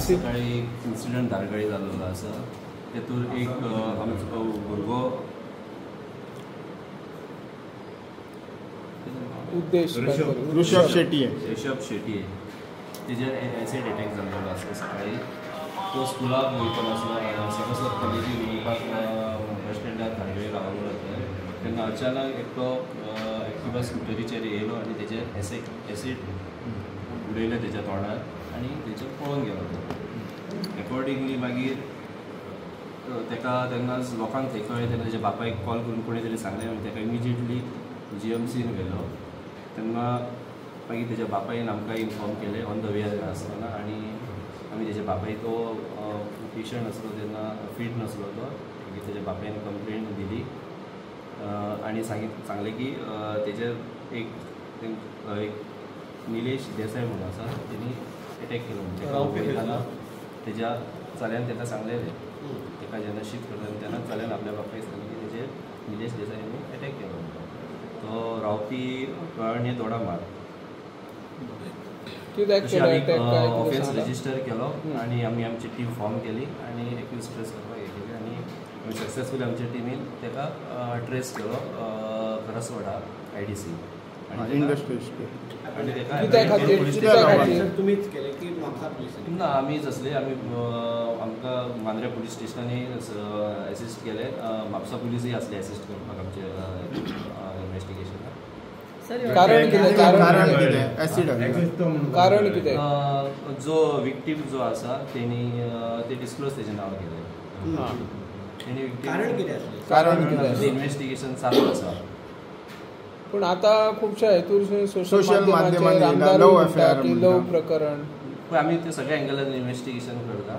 सकाळी एक इन्सिडंट धारगळी जाल्लो आसा, तेतूर एक आमचो भुरगो उद्देश ऋषभ शेट्टी, ऋषभ शेट्टी तेजेर एसिड अटॅक जाल्लो आसा. सकाळी तो स्कुलाक वयतलो आसलो, सरस्वत कॉलेजीक वयपाक बस स्टँडार धारगळी रावलो तेन्ना अचानक एकटो एक्टिवा स्कुटरीचेर येयलो आनी तेजेर एसिड उडयलें तेच्या तोंडार आनी तेचेर पळोवन गेलो तो. एकॉर्डिंगली मागीर तेका तेन्नाच लोकांक थंय कळ्ळें, तेन्ना तेच्या बापायक कॉल करून कोणी तरी सांगलें आनी तेका इमिजिएटली जीएमसीन व्हेलो. तेन्ना मागीर तेच्या बापायन आमकां इन्फॉर्म केलें ऑन the way आसतना, आनी आमी तेच्या बापाय तो पेशंट आसलो तेन्ना फीट नासलो तो, मागीर तेच्या बापायन कंप्लेन दिली आनी सांगलें की तेजेर एक निलेश देसाय म्हणून आसा तेणी एटॅक केलो. म्हणजे वयताना तेज्या चल्यान तेका सांगलेलें, तेका जेन्ना शीत करता तेन्ना चल्यान आपल्या बापायक सांगलें की तेजेर निलेश देसाय यांनी एटॅक केलो. तो रावपी कळणे दोडामार. तशें आमी ऑफेन्स रजिस्टर केलो आनी आमी आमची टीम फॉर्म केली आनी एक्यूज ट्रेस करपाक हे केली आनी आमी सक्सेसफुली आमच्या टिमीन तेका ट्रेस केलो करसवाडा IDC. ना, आमीच आसले, आमी आमकां मांद्रे पुलीस स्टेशनांनी एसिस्ट केले, म्हापसा पुलीसय आसले एसिस्ट करपाक आमचे इन्वेस्टिगेशनाक. कारण कितें? जो विक्टीम जो आसा तेणी ते डिस्क्लोज तेजें नांव केलें. कारण कितें? इन्वेस्टिगेशन चालू आसा. पूण आतां खुबशा हेतूर सोशल माध्यमांनी लव प्रकरण, पूण आमी ते सगळ्या एंगलान इन्वेस्टिगेशन करता.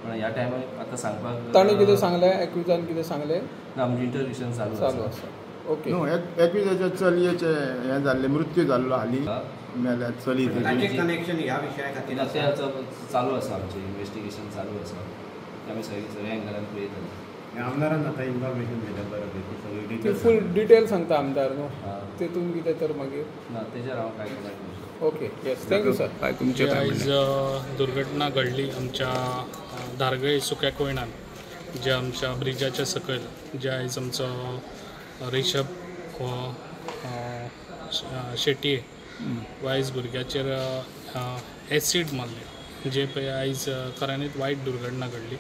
पूण ह्या टायमार आतां सांगपाक ताणें कितें सांगलें, एक्युजान कितें सांगलें ना, आमचें इंटरव्यूशन चालू आसा. ओके. न्हू, एक्युजाच्या चलयेचें हें जाल्लें, मृत्यू जाल्लो हालीं मेल्या चली, कनेक्शन ह्या विशया खातीर तें आतां चालू आसा, आमचें इन्वेस्टिगेशन चालू आसा, आमी सगळ्या एंगलान पळयतले. आमदारान आतां इन्फॉर्मेशन दिल्या बरें पैकी, ती फूल डिटेल सांगता आमदार न्हू, तेतून कितें तर मागीर ना तेजेर हांव कांय कमेंट करूं. Okay, yes, thank you sir. तुमचे आयज दुर्घटना घडली आमच्या धारगळे सुक्या कोयणान, जे आमच्या ब्रिजाच्या सकयल, जे आयज आमचो ऋषभ हो शेट्ये आयज भुरग्याचेर एसीड मारले, जे पळय आयज खऱ्यांनीच वायट दुर्घटना घडली.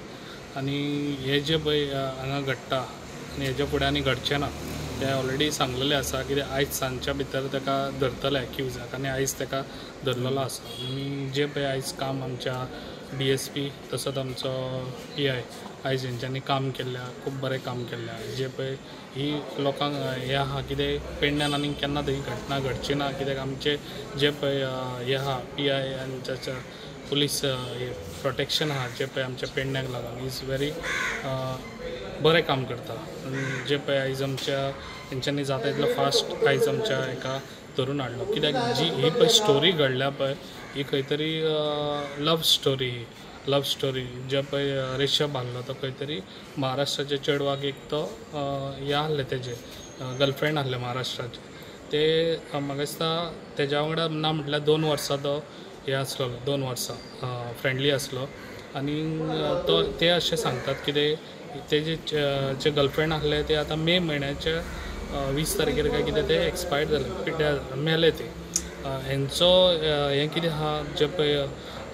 आनी हे जे पळय हांगा घडटा आनी हेज्या फुडें आनी घडचें ना तें ऑलरेडी सांगलेलें आसा. कित्याक आयज सांजच्या भितर ताका धरतले एक्युजाक आनी आयज ताका धरलेलो आसा. आनी जे पळय आयज काम आमच्या DSP तसोच आमचो PI आयज हेंच्यांनी काम केल्लें आहा, खूब बरें काम केल्लें आहा. जे पळय ही लोकांक हें आहा कितें पेडण्यान आनी केन्ना ही घटना घडची ना, कित्याक आमचे जे पळय हें आहा PI आनी ताच्या पुलीस प्रोटेक्शन आहा जे पळय आमच्या पेडण्याक लागून is very बरें काम करता. जे पळय आयज आमच्या हेंच्यांनी जाता इतलो फास्ट आयज आमच्या हेका धरून हाडलो. कित्याक जी ही पळय स्टोरी घडल्या पळय ही खंय तरी लव स्टोरी, ही लव स्टोरी जे पळय ऋषभ आहलो तो खंय तरी महाराष्ट्राच्या चेडवाक एक तो हें आहलें, तेजें गर्लफ्रेंड आहलें महाराष्ट्राचें. ते म्हाका दिसता तेज्या वांगडा ना म्हटल्यार 2 वर्सां तो हें आसलेलो, 2 वर्सां फ्रेंडली आसलो. आनी तो ते अशें सांगतात कितें तेजे जे गर्लफ्रेंड आहले ते आतां मे म्हयन्याच्या 20 तारखेर काय कितें ते एक्सपायर्ड जाले, मेले ते. हेंचो हें कितें आहा जे पळय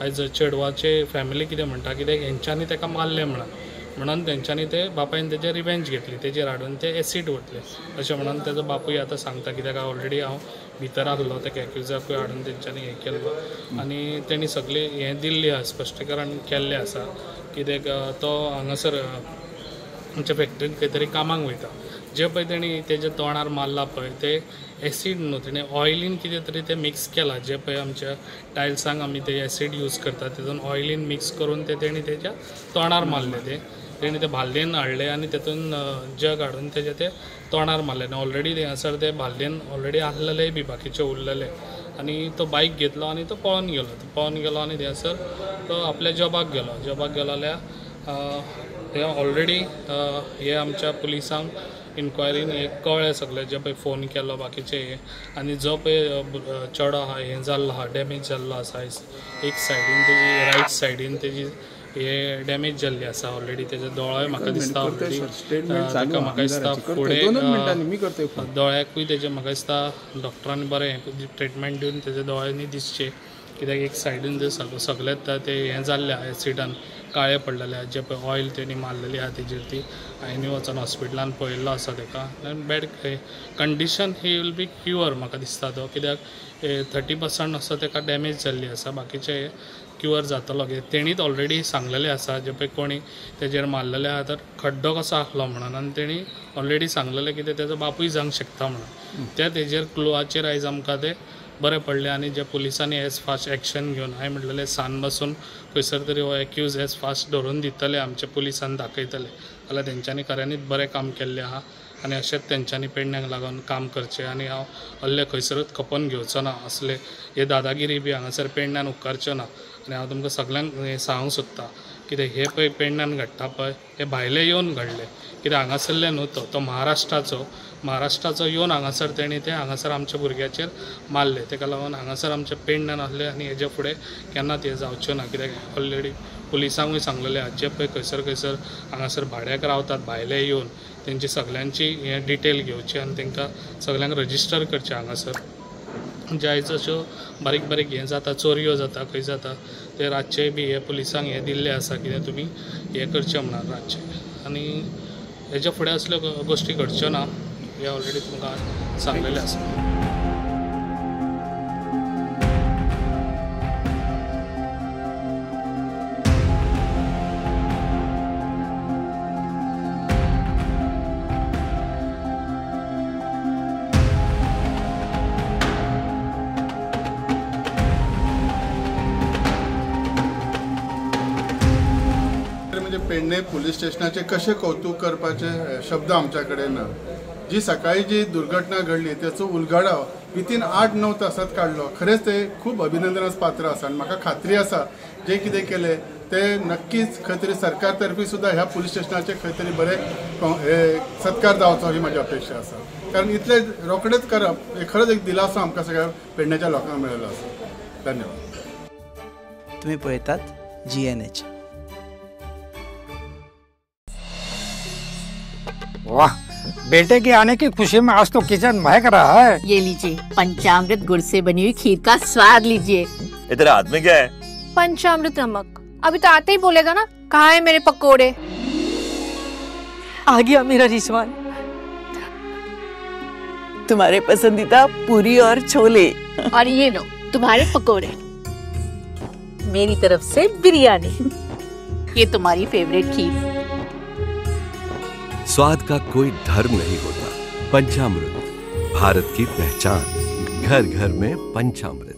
आयज चेडवाचे फॅमिली कितें म्हणटा कित्याक हेंच्यांनी ताका मारलें म्हणून तेंच्यांनी ते बापायन तेजे रिवेंज घेतली, तेजेर हाडून ते एसीड ओतले अशें म्हणून तेजो बापूय आतां सांगता. कित्याक ऑलरेडी हांव भितर आहलो, तेका एक्युजाकूय हाडून तेंच्यांनी हें केल्लो आनी तेणी सगळें हें दिल्लें आसा, स्पश्टीकरण केल्लें आसा. कित्याक तो हांगासर आमच्या फॅक्टरीन खंय तरी कामाक वयता, जे पळय तेणी तेज्या तोंडार मारला पळय ते एसीड न्हू, तेणें ऑयलीन कितें तरी तें मिक्स केलां. जे पळय आमच्या टायल्सांक आमी ते एसीड यूज करतात तेतून ऑयलीन मिक्स करून ते तेणी तेज्या तोंडार मारलें. ते तेणी ते बालदेन हाडलें आनी तेतून जग हाडून तेजें ते तोंडार मारलें. आनी ऑलरेडी थंयसर ते बालदेन ऑलरेडी आहलेलेय बी बाकीचे उरलेले. आनी तो बायक घेतलो आनी तो पळोन गेलो, तो पळोन गेलो आनी थंयसर तो आपल्या जॉबाक गेलो. जॉबाक गेलो जाल्यार हे ऑलरेडी हे आमच्या पुलिसांक इन्क्वायरीन हें कळ्ळें सगळें जे पळय फोन केलो बाकीचे हे आनी जो पळय चेडो आहा हें जाल्लो आहा डॅमेज जाल्लो आसा एक सायडीन तेजी रायट सायडीन तेजी हे डॅमेज जाल्ली आसा ऑलरेडी तेजे दोळोय म्हाका दिसता ऑलरेडी ताका म्हाका दिसता फुडें दोळ्याकूय तेजे म्हाका दिसता डॉक्टरांनी बरें ट्रिटमेंट दिवन तेजे दोळ्यांनी दिसचे कित्याक एक सायडीन ते सगळें ते हें जाल्लें आहा एसिडान काळे पडलेले आहा जे पळय ऑयल तेणी मारलेली आहा तेजेर ती हांवें वचोन हॉस्पिटलान पळयल्लो आसा तेका bad condition he will be cure म्हाका दिसता तो कित्याक 30% असो तेका डॅमेज जाल्ली आसा बाकीचे क्युअर जातलो कित्याक तेणीच ऑलरेडी सांगलेलें आसा जे पळय कोणी तेजेर मारलेले आहा तर खड्डो कसो आसलो म्हणून आनी तेणी ऑलरेडी सांगलेलें कितें तेजो बापूय जावंक शकता म्हणून त्या तेजेर क्लुआचेर आयज आमकां ते बरें पडलें आनी जे पुलिसांनी एज फास्ट एक्शन घेवन हांवें म्हटलेलें सान बसून खंयसर तरी हो एक्यूज एज फास्ट धरून दितले आमच्या पुलिसान दाखयतले जाल्यार तेंच्यांनी खऱ्यांनीच बरें काम केल्लें आहा आनी अशेंच तेंच्यांनी पेडण्याक लागून काम करचें आनी हांव असले खंयसरूच खपोवन घेवचो ना असले हे दादागिरी बी हांगासर पेडण्यान उपकारच्यो ना आनी हांव तुमकां सगल्यांक हें सांगूंक सोदता कित्याक हे पळय पेडण्यान घडटा पळय हे भायले येवन घडले कित्याक हांगासरले न्हू तो तो महाराष्ट्राचो येवन हांगासर तेणी ते हांगासर आमच्या भुरग्याचेर मारले तेका लागून हांगासर आमच्या पेडण्यान आसले आनी हेजे फुडें केन्ना ते जावच्यो ना कित्याक ऑलरेडी पुलिसांकूय सांगलेलें आहा जे पळय खंयसर खंयसर हांगासर भाड्याक रावतात भायले येवन तेंची सगल्यांची हें डिटेल घेवची आनी तांकां सगल्यांक रजिस्टर करचें हांगासर जे आयज अश्यो बारीक बारीक हें जाता चोरयो जाता खंय जाता ते रातचे बी हे पुलिसांक हें दिल्लें आसा कितें तुमी हें करचें म्हणून रातचें आनी हेच्या फुडें असल्यो गोश्टी घडच्यो ना हे ऑलरेडी तुमकां सांगलेलें आसा. पेडणे पुलीस स्टेशनाचे कशें कौतुक करपाचे शब्द आमच्या कडेन ना. जी सकाळी जी दुर्घटना घडली त्याचो उलगडाव विथीन 8-9 तासांत काडलो खरेंच ते खूब अभिनंदनास पात्र आसा आनी म्हाका खात्री आसा जे कितें केलें ते नक्कीच खंय तरी सरकार तर्फी सुद्दां ह्या पुलीस स्टेशनाचे खंय तरी बरे हे सत्कार जावचो ही म्हाजी अपेक्षा आसा कारण इतले रोखडेच करप हे खरेंच एक दिलासो आमकां सगळ्या पेडण्याच्या लोकांक मेळिल्लो आसा. धन्यवाद. तुमी पळयतात GNH. वाह, बेटे के आने की खुशी में आज तो किचन महक रहा है। ये लीजिए पंचामृत गुड़ से बनी हुई खीर का स्वाद लीजिए। इधर हाथ में क्या है? पंचामृत नमक। अभी तो आते ही बोलेगा ना कहाँ है मेरे पकोड़े। आ गया मेरा रिजवान, तुम्हारे पसंदीदा पूरी और छोले। और ये लो तुम्हारे पकोड़े, मेरी तरफ से बिरयानी, ये तुम्हारी फेवरेट खीर। स्वाद का कोई धर्म नहीं होता। पंचामृत भारत की पहचान, घर घर में पंचामृत।